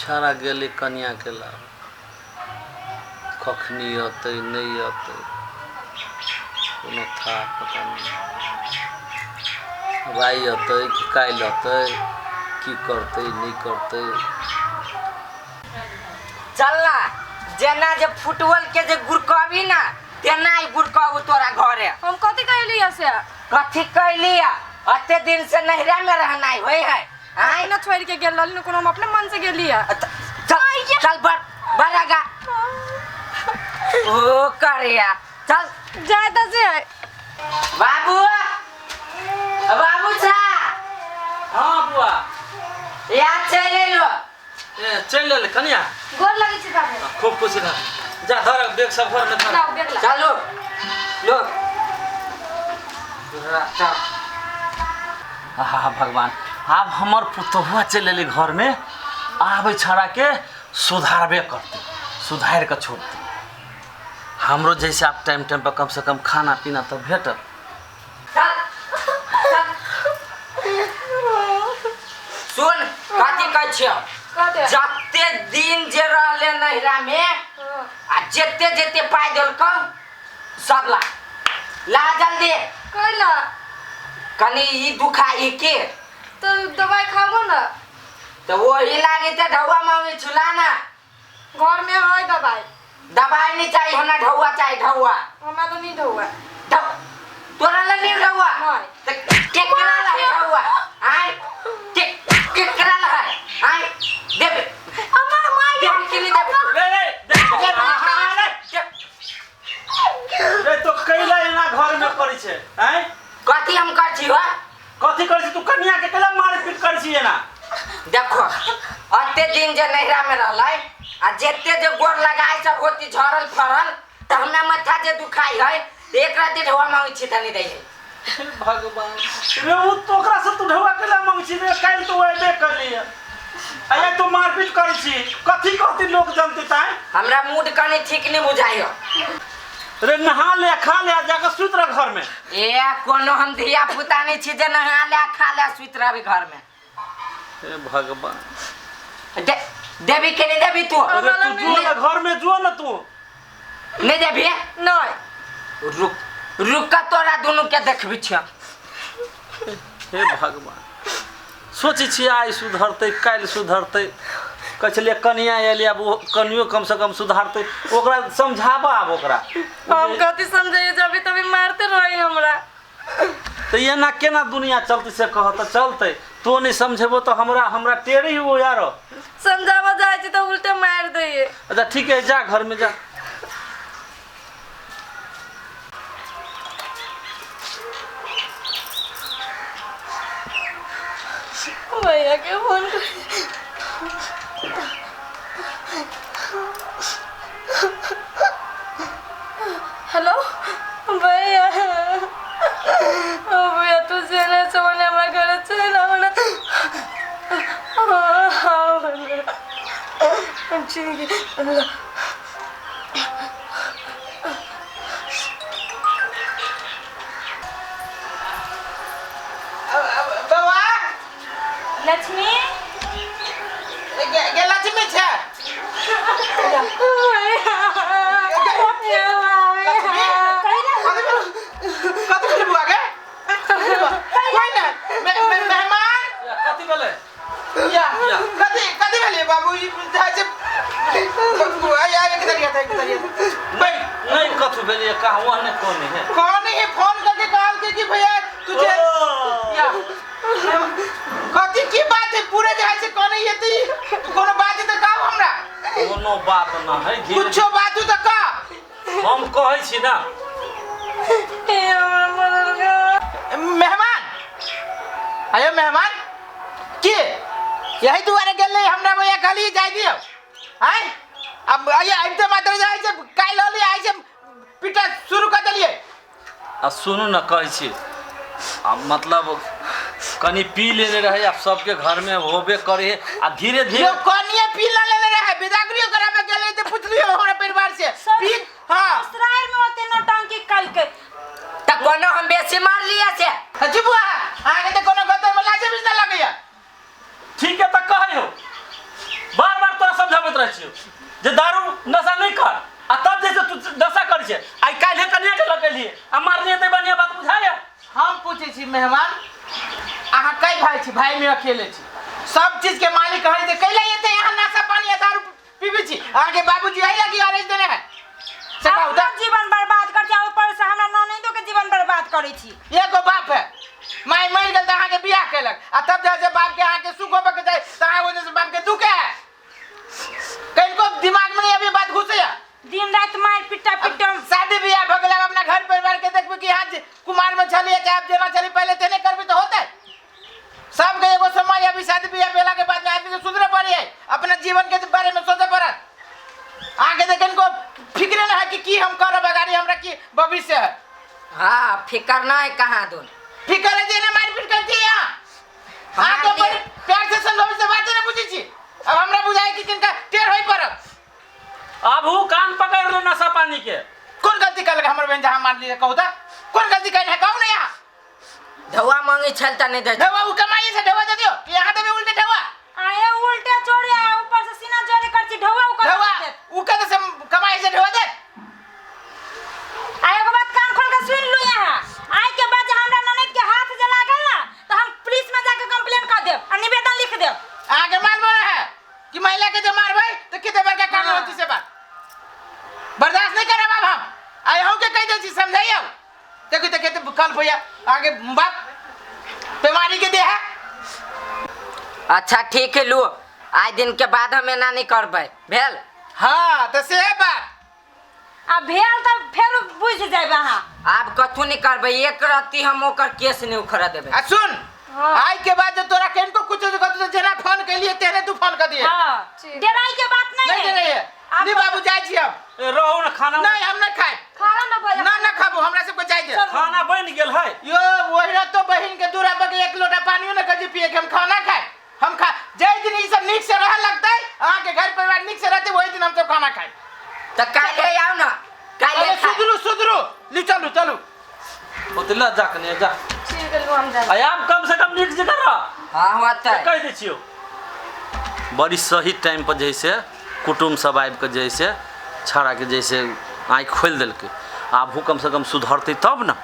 छाड़ा गेलै कनिआँके लाबऽ कखनी अतै नहि अतै कोनो था पता नहि आब आइ अतै कि काल्हि अतै की करतै नहि करतै चल ना जेना जे फुटबॉल के जे गुड़कबी ना तेना ही गुड़कबू तोरा घरे हम कथी कहली से कथी कैली अते दिन से नहिरा में रहनाइ होय है आय अपना छोड़ के गेल रहली कोनो हम अपने मन से गेली है चल चल बढ़ बढ़ आगा ओ करिया चल जाय त से बाबू बाबू छा हाँ बुआ या चल एलो ए चलि एलै कनिया गोर लगै छी बाबू खूब खुशी रह जा धर बैग सब घरमे धर लाओ बैग ला चलो लो चल आहा भगवान आब हमर पुतहुआ चलि एलै घरमे आब एहि छौड़ाके सुधारबे करतै सुधारि कऽ छोड़तै हमरो जैसे आब टाइम टाइम पर कमसँ कम खाना पीना तऽ भेटल चल चल सुन कथी कहै छियौ कथी? जते दिन जे रहले नहिरा में आ जते जते पाइ देलकौ सब ला ला जल्दी कैला कनि ई दुखाई के तो दवाई खाबो ना तऽ वही लागे तऽ ढौआ मांगे छुला ना घर में है दवाई दवाई नहीं चाहिए हमरा ढौआ चाहिए ढौआ हमरा तो नहीं ढौआ तोरा लग नहीं ढौआ नहीं। तऽ केकरा ला है ढौआ आय के केकरा ला है आय देबे अम्मा माय देबे कि नहीं देबे रे रे देख, देबे हाँ, रे, रे तो कैला एना घरमे करै छै आँय कथी हम कर छी हो कथी करै छी तू कनिया के कैला मार पीट करै छी एना देखो अते दिन जे नैहरा में रहलै आ जते जे गोर लगाए सब होती झरल फरल तऽ हमरा माथा जे दुखाई है तऽ एक राति ढौआ मांगै छी तऽ नहीं दै है भगवान रे उ तो ओकरा से तू ढौआ कैला मांगै छी रे काल्हि तो अयबे कयली आइ तू मारपीट करै छी कथी कहती लोक जनते ताय हमरा मूड कनि ठीक नहीं बुझाइ हो रे नहा ले खा ले आ जाके सुति रह घर में ए कोनो हम धिया पुता नहीं छी जे नहा ले खा ले सुति रहबे घर में हे भगवान दे देबी के नहीं देबी तू अरे तू जो ना घर में जो ना तू नहीं देबी नहीं रुक रुक का तोरा दुनू के देखबी छियो हे भगवान सोचै छियै आइ सुधरतै काल्हि सुधरतै कहै छलियै कनिया एली आब ओ कनियो कमसँ कम सुधारतै ओकरा समझाबऽ आब ओकरा हम कथी समझाइए जब तभी मारते रही हमरा तऽ एना केना दुनिया चलतै से कह तऽ चलतै तो नहि समझेबो तऽ हमरा हमरा टेढ़ी हो यारो समझाबऽ जाइ छी तऽ उल्टे मारि दैये अच्छा ठीक है जा घरमे जा भैया के फोन कर हेलो भैया ओ भैया तू जेने से मने हमरा घर चल आव ना हाँ हाँ भैया ठीक है बौआ लक्ष्मी गे गे लक्ष्मी छै कथी भेल बौआ गे कोई ना मेहमान कथी भेलै या कथी कथी भेलै बाबू ई जाइ छै आई आई एक दरिया था एक दरिया नहीं नहीं कथू भेलै कहाँ ओहने कोने है कौन है फोन करके कहल के कि भैया तुझे या कथी की बात है पूरे जाइ छै कौन है त कोनो बात है त कहू हमरा कोनो बात न है धीरे कुछो बात हो त कह हम कहै छी ना मेहमान अयो मेहमान के यही दुआरे गेल रही हमरा भैया कहली जाय दियौ आय अब आइए आबिते मात्र जाइ छै काल्हि होली आइ छै पिटा शुरू कऽ देलियै आ सुनू ने कहै छी आ मतलब कनि पी लेने रहै आब सबके घरमे होबे करे आ धीरे धीरे यो कनिए पी ना लेले रहे बिदागरियो कराबे गेल रही तऽ पुछलियो हमरा परिवार से पी हाँ ससुराल में ओते नौटंकी कलकै तऽ कोनो हम बेसी मार लिया से चुप अहाँके तऽ कोनो गतर में लाजे भी ना लगैया ठीक है तऽ कहै हो बार बार रहै छियौ जे दारू नशा नहि कर आ तब जे छै तू नशा करै छै। आइ काल्हि कनिया के लऽ के एलियै आ मारलियै तऽ बढ़िआँ बात बुझाइए। हम पूछै छी मेहमान, अहाँ कई भाई छी? भाई में अकेले छी, सब चीज के मालिक है, जे कैला एते यहाँ नशा पानी आ दारू पीबै छी? अहाँके बाबूजी एहि लगी अरेज देने है से कहू अपनो तऽ। जीवन बर्बाद कर छी, ऊपर से हमरा ननैदो के जीवन बर्बाद करै छी। एगो बाप है, माय मरि गेल तऽ अहाँके बियाह केलक, आ तब जे बाप के अहाँके सुख होबे के चाही तऽ अहाँ वजह से बाप के दुख है। कनको दिमाग में नहीं अभी बात घुसैया। दिन राति मारि पिट्टा पिट्टा। शादी बियाह भऽ गेल, आब अपना घर परिवार के देखबै कि यहाँ जे कुमार में छलियै चाहे आब जेना छलियै पहिले तेने करबै तऽ होतै। सबके एगो समय अभी शादी बियाह भेला के बाद में आदमी के सुधरे पड़ै है, अपना जीवन के बारे में सोचे पड़त। अहाँके तऽ कनको फिक्रे नहीं है कि की हम करब अगाड़ी, हमरा की भविष्य है। हाँ फिकर नहीं कहाँ दून फिकर है जे ना मारपीट करती है यहाँ। अहाँके बड़ी प्यार से समझाबै से बाते नहीं बुझै छी। अब हमरा बुझाइ कि किनका टेढ़ होय पड़त। आब ऊ कान पकड़ ले नशा पानी के। कोन गलती कलक हमर बहन जहाँ मार लिए कहू तऽ? कोन गलती कयने है कहू ने यहाँ? ढौआ मांगे छल त नहीं दे। ढौआ उ कमाई से ढौआ दे दियो कि यहाँ देबे उल्टे ढौआ? आये उल्टे चोरी आ ऊपर से सीना जोरी कर छी ढौआ उ ढौआ देत। उ कत से कमाई से ढौआ दे। आ एगो बात कान खोल के सुन लू यहाँ, आइ के बाद जे हमरा ननद के हाथ जे लागल ना तो हम पुलिस में जाके कंप्लेन कर देब आ निवेदन लिख देब। अहाँके मालूम है कि महिला के जे मारबै तऽ कते बड़का कानून हाँ। होती से बात बर्दाश्त नहीं करब। अब हम आइ अहूँ के कहि दै छी समझाइयौ। देखू तऽ कते कल भैया अहाँके बाप बीमारी के देह है। अच्छा ठीक है लू, आइ दिन के बाद हम एना नहीं करबै भेल। हाँ तऽ से बात आ भेल तऽ फेर बुझि जायब अहाँ। आब कथू नहीं करबै, एक रत्ती हम ओकर केस नहीं उखड़ देबै। आ सुन, हाँ। आइ के बाद जे तोरा किनको कुछ कथू जेना फोन केलिए तेने तू फोन कर दिए। हाँ डराई के बात नहीं नहीं है। डराई है। आप नहीं बाबू जाइ छी हम। ए, रहू ने खाना। नहीं हम नहीं खाए। खाना ना भैया। ना ना खाबू, हमरा सबके जाइ दे। खाना बनि गेल है। यो वही तो बहिन के दूरा पर एक लोटा पानियो न कजी पिए के हम खाना खाए। हम खा जै दिन ई सब नीक से रह लगतै, अहाँ के घर परिवार नीक से रहतै, वही दिन हम सब खाना खाए। तऽ काल्हि आउ ना, काल्हि अरे खा। सुधरू सुधरू ली चलू चलू। ओतले जा कने जा। ठीक है, हम जा। आ आब कम से कम नीक जगह रह। हाँ होतै। कहि दै छियौ बड़ी सही टाइम पर जैसे कुटुम्ब सब आबि कऽ जैसे छाड़ाके जैसे आँखि खोलि देलकै, आबहु कम से कम सुधरतै तब ने।